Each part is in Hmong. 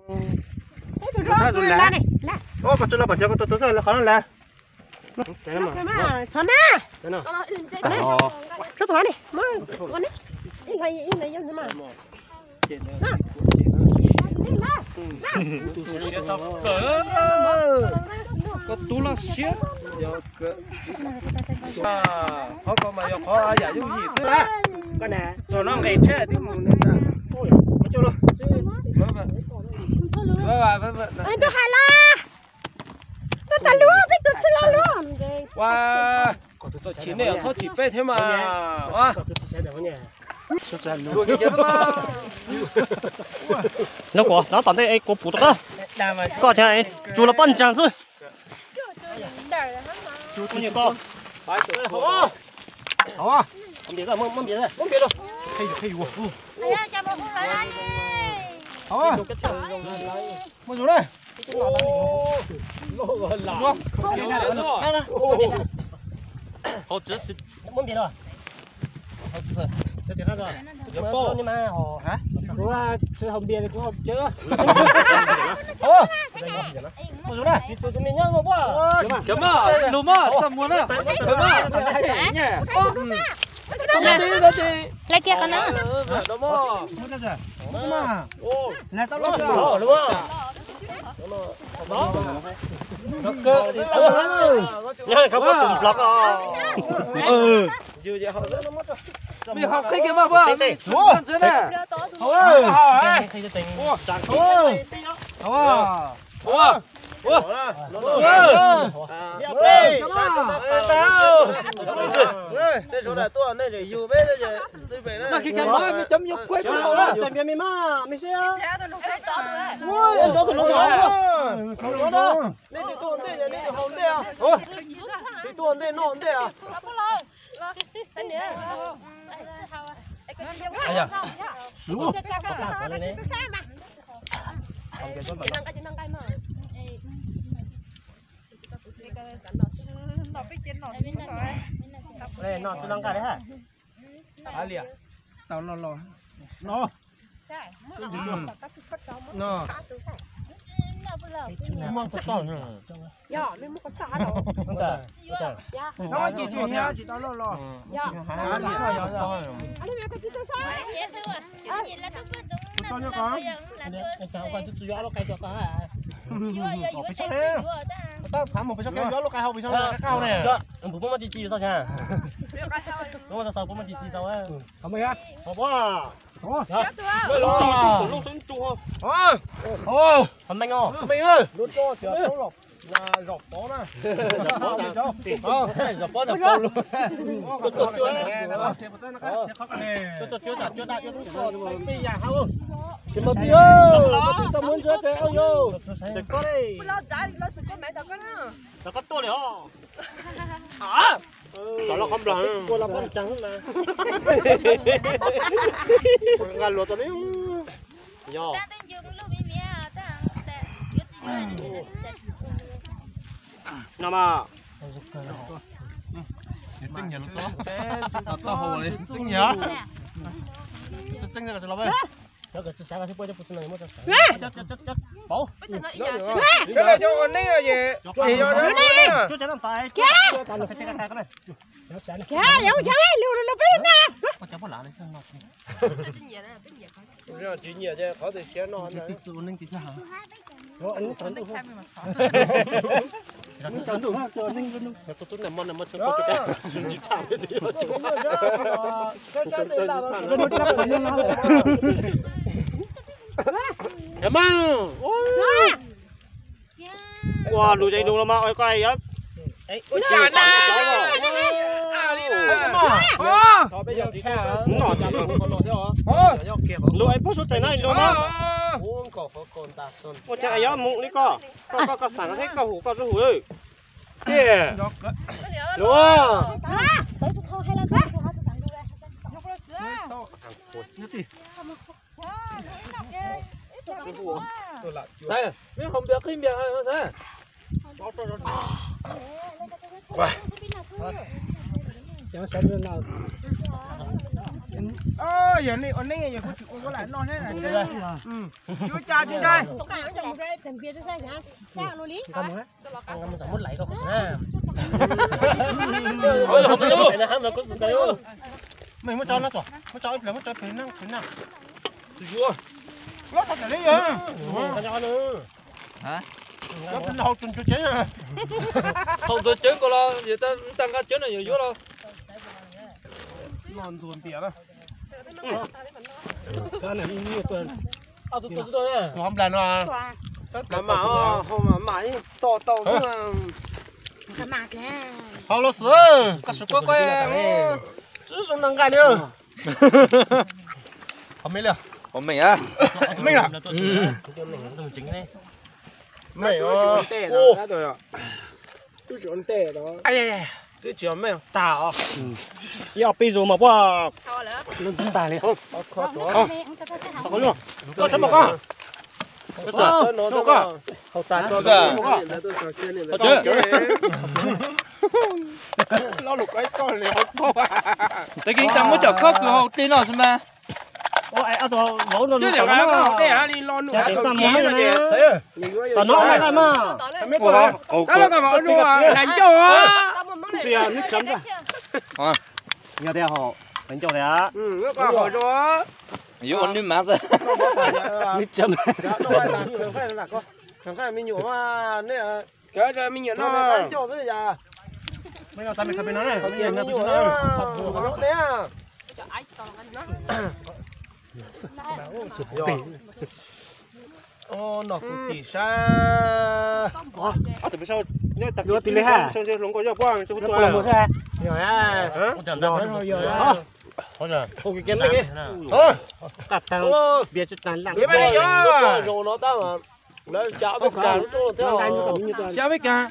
Tus zoo tus la ne. Koj tsis los pom cov ko tus tus xwb los qhov no lawm. Txhob na. Txhob tus ni. Ib hlais ib hlais yog ntawd mas. Koj tub loj siab. Qhov ko mas yog qhov yam yooj yim xwb. Txog no nqes tsheb twb mus. Tus hais lawm. Tus tas lub peb tus txhij loj lub. Ua, txhob chim nej, txhob chim peb thiab mas. Lub kuv no tom ntej es kuv pum tau qab. Koj tsuas los poj ntseeg xwb. Muab npias, muab npias, muab npias. Muab zus na. Muab npias los. Kuv tsis haus npias kuv haus cawv. Muab zus na. Tus me nyab no, lus mog, txaj muag na. Lais kiag qhov no. Mej ho qhib kiag maj puab. Tej zaum tuaj nej yug peb. Cov me nyuam kuaib kuv haus na. Nej twb tuaj ntej, nej twb haus ntej. Twb tuaj ntej noj ntej. No twb noj nqaij li ha. Tau loj loj no. Muab koj txoj. Tsis tau loj loj. Kuv tso nyob ko. Peb sab, peb sab yuav lub qai hau peb sab qaj qaj ne. Puas muaj ci ci tau cas? Puas muaj ci ci tau? Meej os. Meej. Zaum pov na. Zaum pov zaum pov lug. Tsis muaj tij, tij tau muab ntsuab ces au yau. Ces koj li. Koj tuaj li os. Kom los qhov nplos ua los poj ntseeg na. Nqa luas tau li. Yog. No mas. Txeeb nyiam los txog. Tau hau li txeeb nyiam. Txeeb nyiam los peb. Sawv daws cov ua neeb es tsis yog tsis nyiam ces qhov twg siab no. Ua lus ces lus los mas ua koj yog. Lus es pub suav tsees no lus mas. Ua cas yog mus li koj, koj koj xav no thiab koj hum koj txoj hum. Lus. Meb haus npias qhib npias xav. Yog nej ua neej yog kuv tsis ua kuv lam noj thiab. Tsis ua cas tsis ntshai. Muab tso no, muab tso ib pliag, muab tso tus nab, tus nab. Yuav tau li. Hau tus tsev ko los yog tag nqa tsev no yuav yuav los. No ntxuag ntiag na. Tus nplas no. Mam mam, hau mam mam ib to tau xwb. Hau los xwb, koj sim kuab kuab, tsis zoo nqa li. Qhov meej li. Qhov meej a. Meej a. Meej. Twb tsis meej tag os. Ib ob peb zus mas puaj. Tag li. Koj txhob mus koj. Tag kis tau muab cov khob kws hau tej no xwb mas. Twb tias hlais ncauj. Yog tias hau hlais ncauj thiab. Yuav ua nws mas xwb. Nws tseem me nyuam, me nyuam no ncauj xwb yas. Noj kuv tim saib. Yuav tim li ha. Hloov nkauj yog puab. Qab tag, piav tsis tag lam. Zoo no tab mas lawv cas ob peb kas lub rooj thiab. Xya peb kas.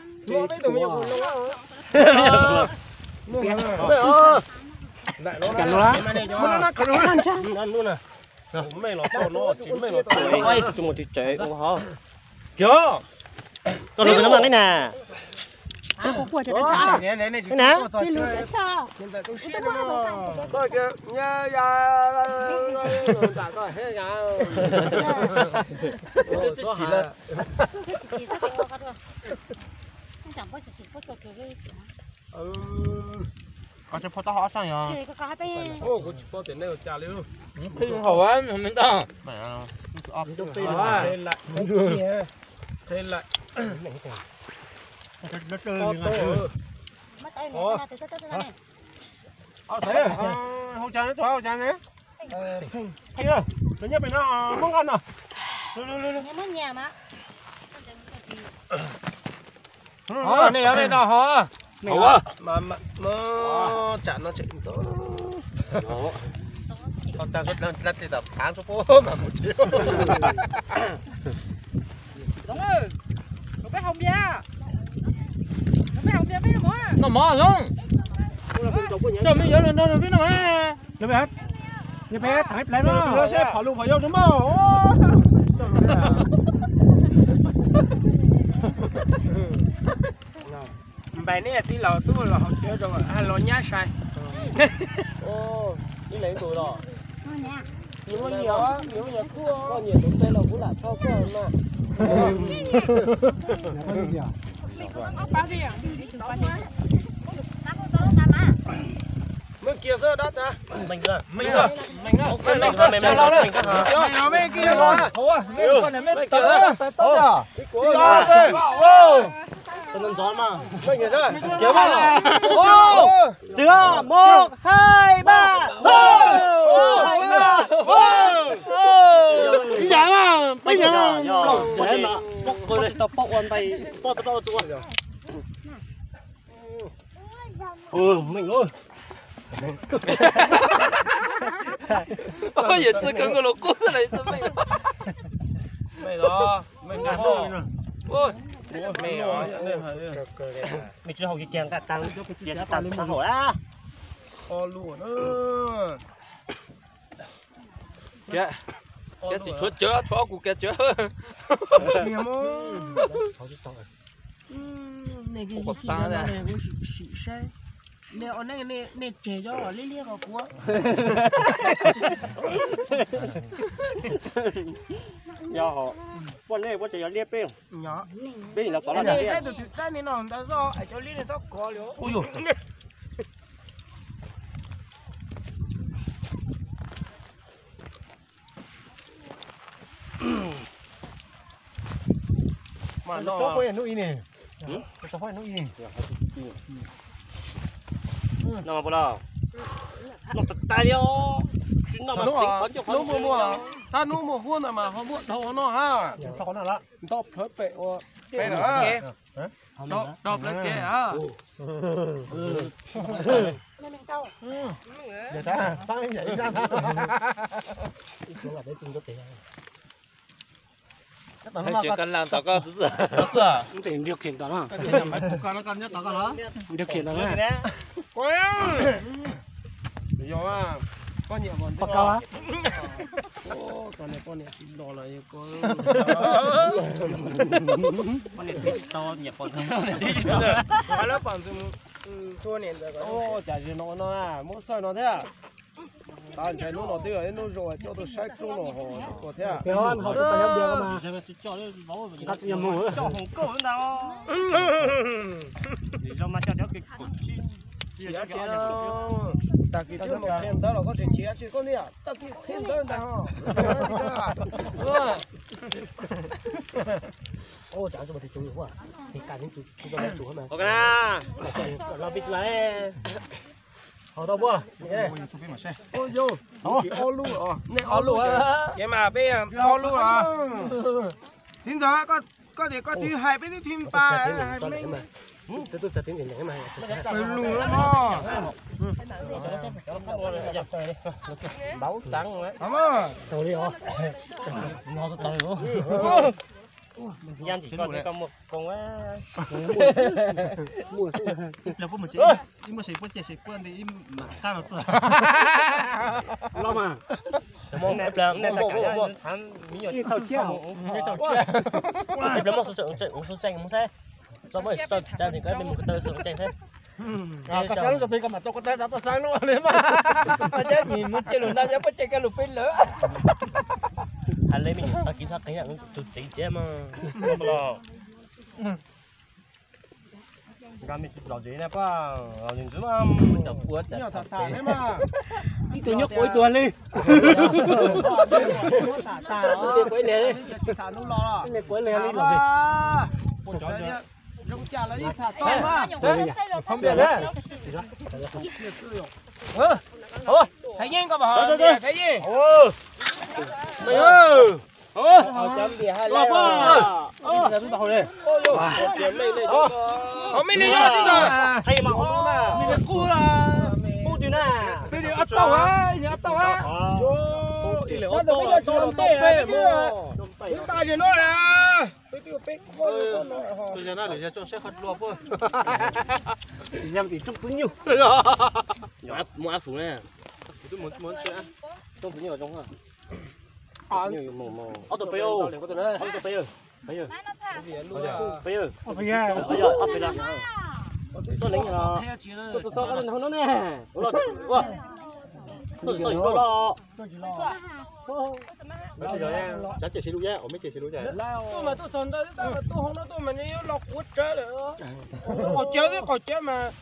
Meej los txog no, tsis meej los txog. Tsis muaj tus tsev ua hov. Kiag. Koj lug pem no mas nqaij na. Nqaij na. Koj tsis paub taub hau ob sab yog. Kuv tsis paub tias nej ua cas li. Hau me ntag. Qheb lawm. Hau cas ne, tus hau cas ne. Lawv nyob pem no muab nqa no. Nej yuav nej no hov. Tsam no tseem ntxov. Tau tag dlab tsis tam phav tso pub mas mus tsev. Noj mov Zoov. Coj me yuav los nrog peb noj. Peb tham ib pliag no. Seb phom lus phom yau tsis muaj. Npais nej txiv laus tub los hauv tsev zoo, los nyab sai. Ib leeg tus los. Nyiam, nyiam kuj, koj nyiam tus peb los kuv lam tso koj no. Muab kiag xwb dab tas. Ib zaug, peb zaug. Tsis tau paub ua npais. Yawm txwv kawg nkaus los qub xwb las. Mej tsis haus kiag kiag nqaij tag, kiag tsis tag tag hau a. Kiag, kiag tsis tshuav cawv, tshuav ob kuv kiag cawv. Sim saib. Nej ua neej nej tseg cov liab liab ko kuv. Yog poj nej puab tseem yog liab peb. Peb los kov los liab. Tus twg tab ni no ntawd xwb, cov liab nej txhob kov li. Hnub muaj muaj, tab hnub muaj huab ntawd mas ho muaj dhau no hab. Nto plhawv pem ua, nto plhawv kev a. Nrhiav kheem ntawm na. Yog, koj nyiam pom ntxwv los. Koj niam poj niam tsis los los yog koj. Poj niam twb tsis tau nyiam pom ntxwv. Cas zoo no no muab xawj no thiab. Tab ntshai hnub no twb yog ib hnub zoo coj tuaj saib roob no ho koj thiab. Tag kis twb mus qhia ntawv los koj tseem chim dab tsi koj niam, tag kis qhia ntawv ntag ho. Ua cas tsis muaj tsis tsuv yuav, ua cas tsis tsuv yuav, ua cas tsis tsuv yuav. Haus tau puas? Ob lub, nej ob lub, ces mas peb ob lub os. Txiv ntxawm, koj tias koj twb hais peb twb thim pas hais meej. Lus los mog. Tau li os. Yaj ntsis koj thiab koj muaj koob. Ib muaj xwb, ib muaj xwb, puab ces xwb puab nti ib mam qab no txog. Los mas. Ib thaum ciaj. Ib pliag muaj xu tseem mus saib. Txog muaj xu tseem mus saib. Koj xav lub tso plig koj mam tau koj tab tau xav lub li mas. Koj cab nim mus cia lus nag cab puab ceg koj lus peb lawm. Hais li me nyuam tag kis txhob qeeb tus txiv ciab mas. Nkag me tsis zom zis na, pab zom zis ntxwv mas. Ib tug nyob quav ib tug li. Quav ib li, quav ib li li los. Zoo cas lawv yeej tham tau mas. Txhais Yeej, koj pom Txhais Yeej? Hov mej li yog tib tog, mej li qub, peb li ob tauj, ob tauj. Tab sis no na, tus yog na, tus yog tsoom saib qhov dlua puab. Yog tim rooj txwv nyuj. Muaj ab fum na. Rooj txwv nyuj zoo. Ob tug peb, ob tug peb, peb, peb, ob peb, tuaj leej os. Tuaj txog qab no ne. Tuaj txog ib tuaj los. Tsam ces siv lus, mej ces siv lus. Tuaj mas tuaj txog ntawd, tuaj mas tuaj hauv no tuaj mas nws yuav los quav tsawv lawm. Qaum cawv xwb, qaum cawv mas.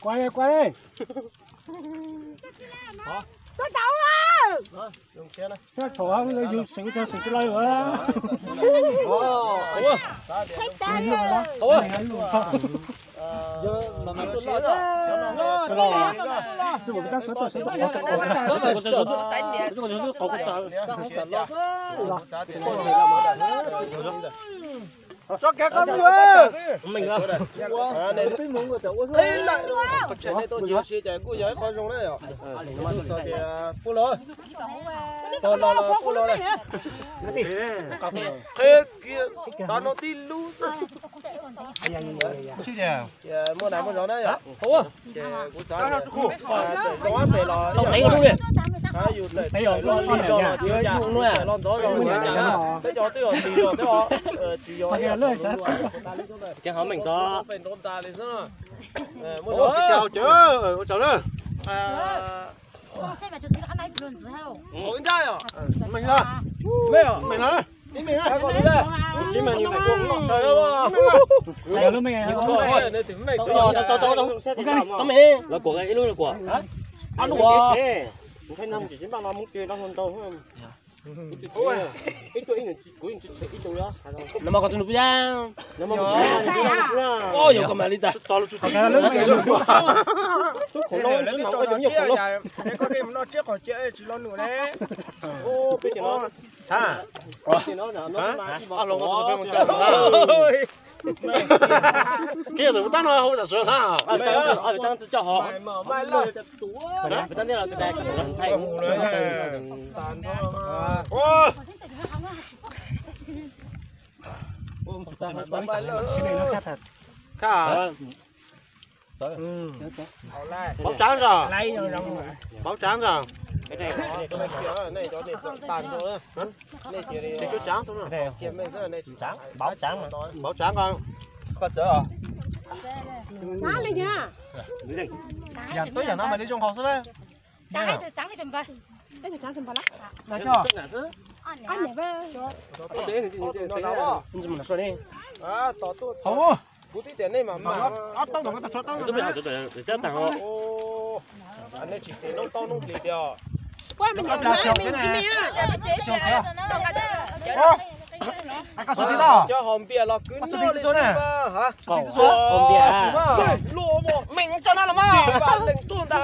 Kuv, kuv. Txhob thaum yus xwm tau xwm tsis laib. Tso kev qab mus. Qhib lawm. Qhov tseem nej tuaj nrhiav si ces kuj yog ib qho zoo na yom. Txog tias pub los, tog los los pub los na. Qhib kiag tod no tib lub xwb. Ces muaj nas muaj zov na yom. Ces kuv xav tias tseem zoo pem los yus tseem tseem los ntxov los tsis cas, teb cov twb yog tis los teb os, tsis yog pem nrov tas li xwb. Muaj zov tsis cas ces ua tsaug na. Ib nrab yom, meej na, meej na, ib meej na, ib meej na. Los kuam ib lub los kuam. Ob lub. Ib tug ib nus kuv ib tug yog. Ua yog koj mam li tas. Koj mus noj tsiab qhov cia tsis lo num ne. Kiag tus tab no hauv tam sim no. Pauv tsav ntag. Pauv tsav ntag. Pauv tsav ntag. Pauv tsav ntag. Koj txawv os. Yam tuab yam no mas li zoo haus xwb. Kuv twb tias nej mam mam. Nej tsis xis noob taub noob hlis tiag. Cov haus npias los kwv noj li xwb. Luaj mog, tsis vam lees tuaj ntag.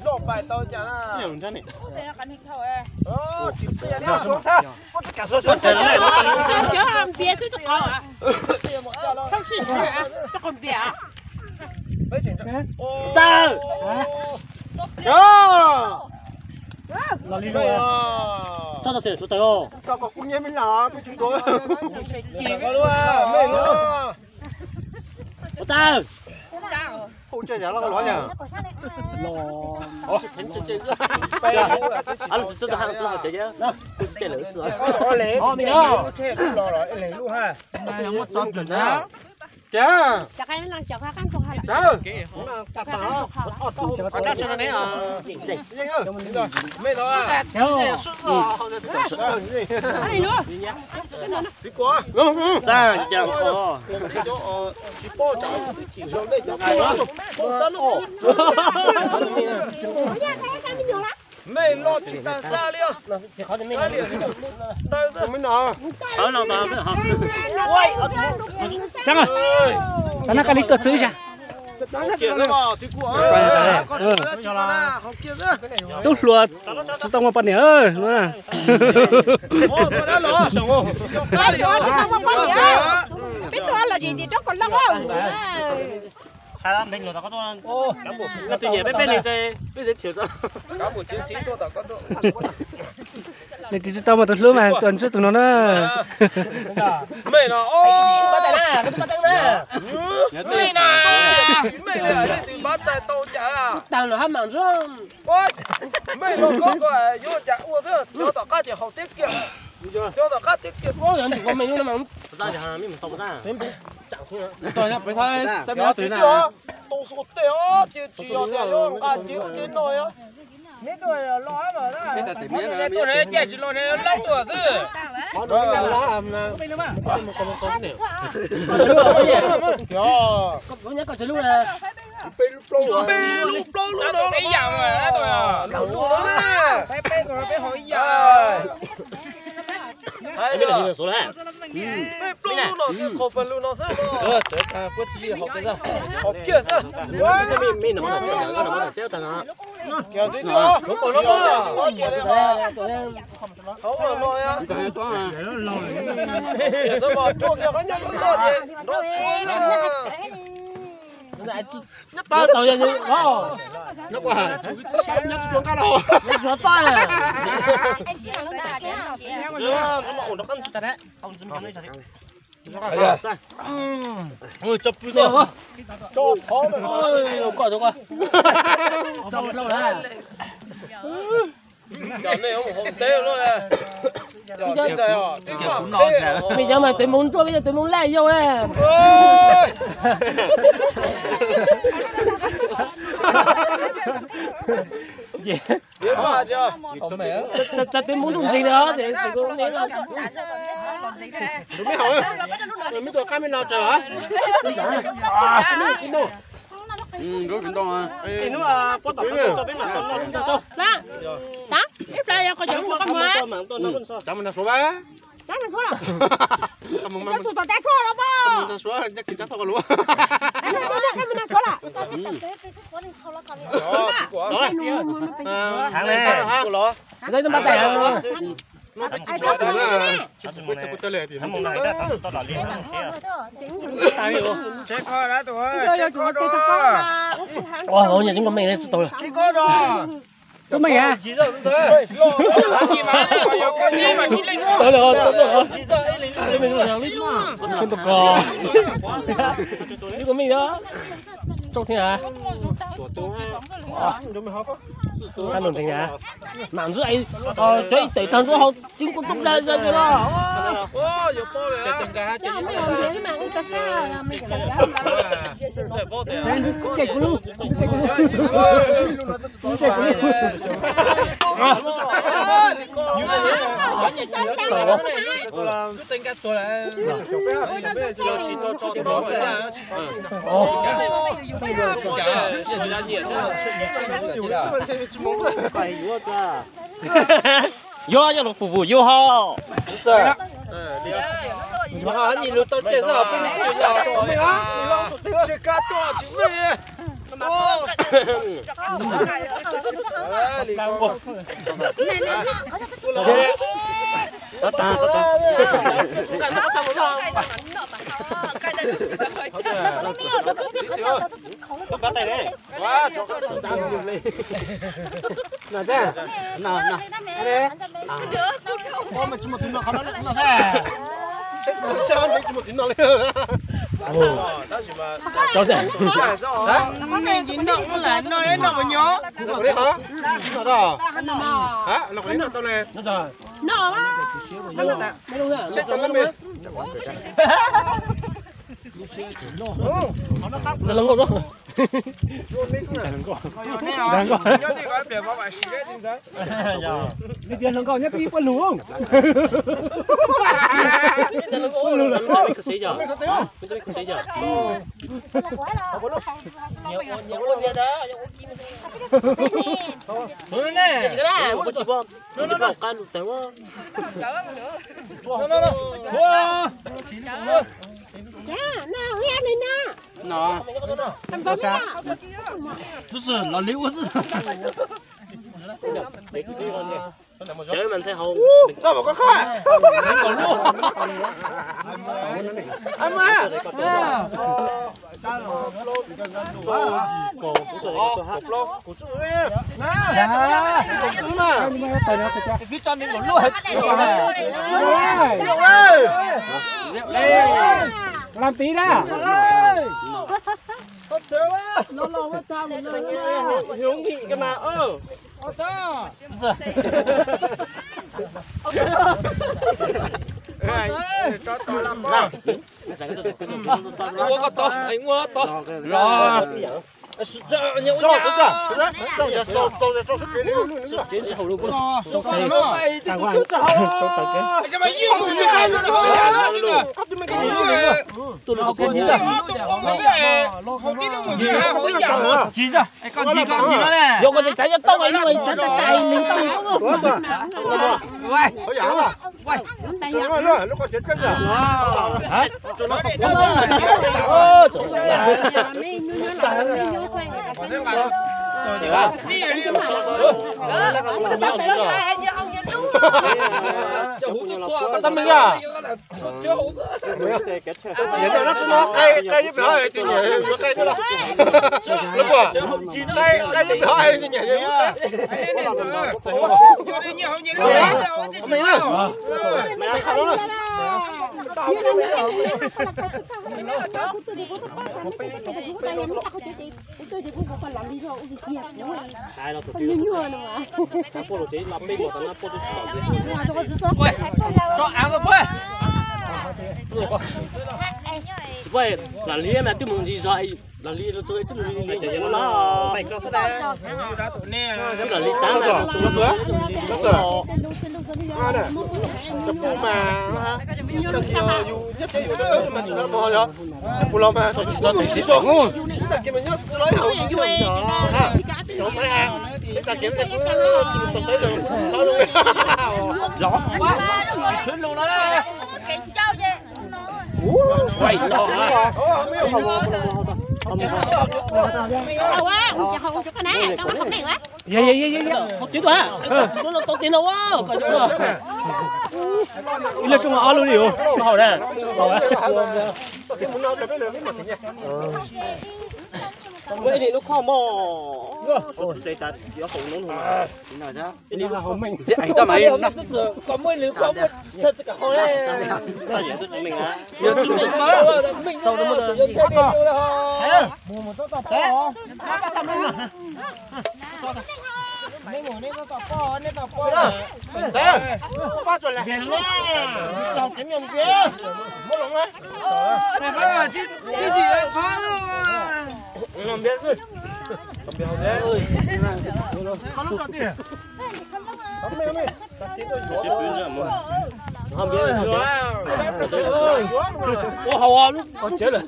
Loj pais tau cas na. Tsis qias li. Cov haus npias xwb tsis qos. Tsis qos npias. Txawj. Los li txhob tau xes txhob tau. Tso kom kuv nyiam me nyuam peb tsis ntuav. Ua txawj. Hu tse yam loj loj yam. Ab lub tsis txawj tau haj txawj tau tsev. Hu tse lawm xwb. Tiag. Mej los. Txiv kuam. Tsis paub tsam twb chim zoo nej cov kuam. Mej los tsis tas xa li os. Tseeb, tas no koj li koj txwv sa. Tub hluas tsis tau muaj poj niam. Peb tuaj los tsis tim roob kom loj. Nws tis tsis tau mas tus hlub mas tuaj ntsib tus no na. Mej no, mej no, mej no, mej no, koj yuav cas ua xwb, cov tom qab ces haus tib kiag, cov tom qab tib kiag. Tus xu tej os, ces tsis yog tias yuav nqa tsev ua tsev noj os. Tuaj ne, caij tsis los ne, lab tuaj xwb. Peb lub plaub lub no, peb yam, peb haus ib yam. Peb plaub lub no thiaj qhov pawg lug no xwb. Haus kiag xwb. Mej cov mas tus moog ntsuab, mej cov tus moog laj yau le. Txawm tus moog nruj nreeg na. Ua, hauv nyuag tseeb koj meej tsis tau lawm. Tub meej a. Tub meej a. Tub meej a. Tub meej a. Tub meej a. Tsaug thiab a. Tag nrho ntseeg a. Mam ntxwb, cov ib tawm tag nrho hauv tseeb koj tub dai dai tiag los. Yuav, yuav los phục vụ yuav hos. Ntawd hluas nkauj. Ntawd hluas nkauj. Nws tias hluas nkauj nyob peb ib puab lug. Tab sis los li ua xwb. Làm tí đã. Hữu nghị cơ mà. Ơ. Ua koj tau, ua tau. Tsis, koj tsis, koj tsis no ne. Yog koj tsis txav cov tauj mas yog txav tais tais nws tau. Lam liab mas twb mus ntsis zog, lam liab rau tsuav twb mus ntsis zog na. Twb lam liab tab na, cov pub mas, yus nyob tsev yus mas tsis nyob mog yog. Pus los mas tsis txog txij txiv zog, tag kis mas nyob tsis los ib hauv tag kis tsis tau saib zog. Zov tshwb lus no. Yog yog yog yog, hauv tsev tuaj, tau tig no, ib leeg tsoo ob lub li hauv na. Ua ib lub khob mog. Ua hauv lub qhov tsev lawm.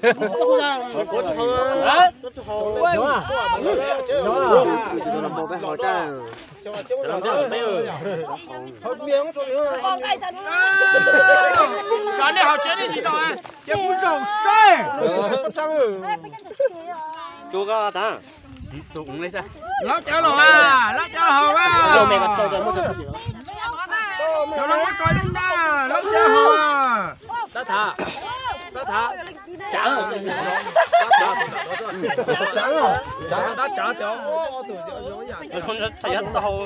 Tso nej hauv tsev nej tsis tso, ces kuv zaum saib. Tsuav koj tas. Laub cawv los, laub cawv haus a. Cov los muab tso ib lub ntag, laub cawv haus. Tab thav, tab thav. Tsav, tsav, tsav, tsav, tsav. Zaum hauv cawv, zaum hauv cawv na, txiv ntxawm.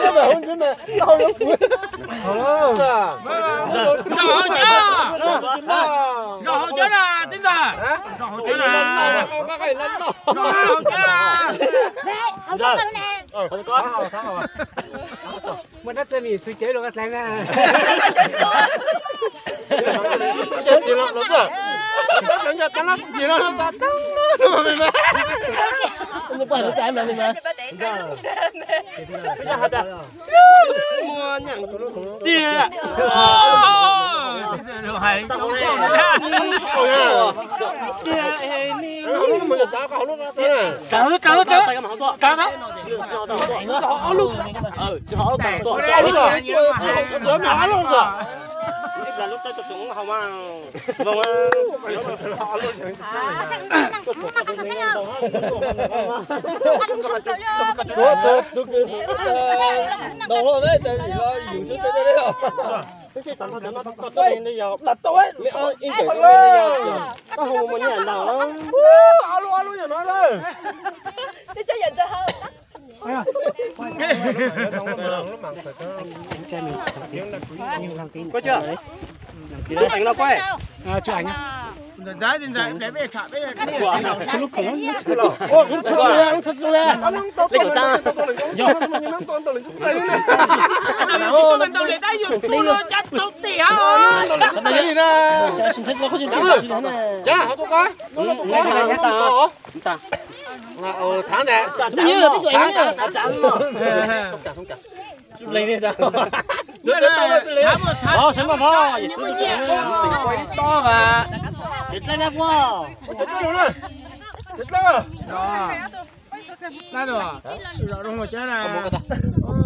Zaum hauv cawv na, zaum hauv cawv na. Muaj dab tsi mis txwv cev los ka dleev na. Koj tsis teev no koj. Thov ntag. Thov ntag. Thov ntag.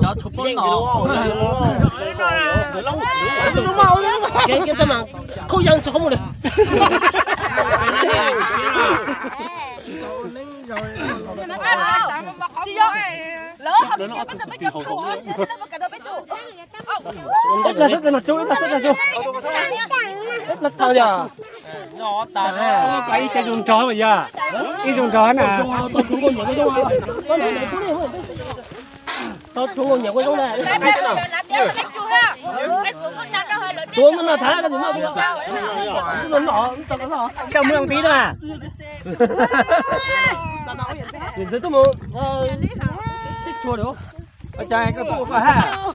Cov tshuaj pob no. Kev kev tau mas khaub yeeb tsis qhov muaj li. Ib pliag xwb no cub, ib pliag xwb no cub. Ib pliag tag yog. Ib ce zoo nrog mas yog. Ib zoo nrog na. Tau tau nyiam kuv zoo na. Tuav no no thab no no. Coj mus ntib na. Ntxwv tuaj mus sib tshua lawm. Cas koj tuaj ua koj hab?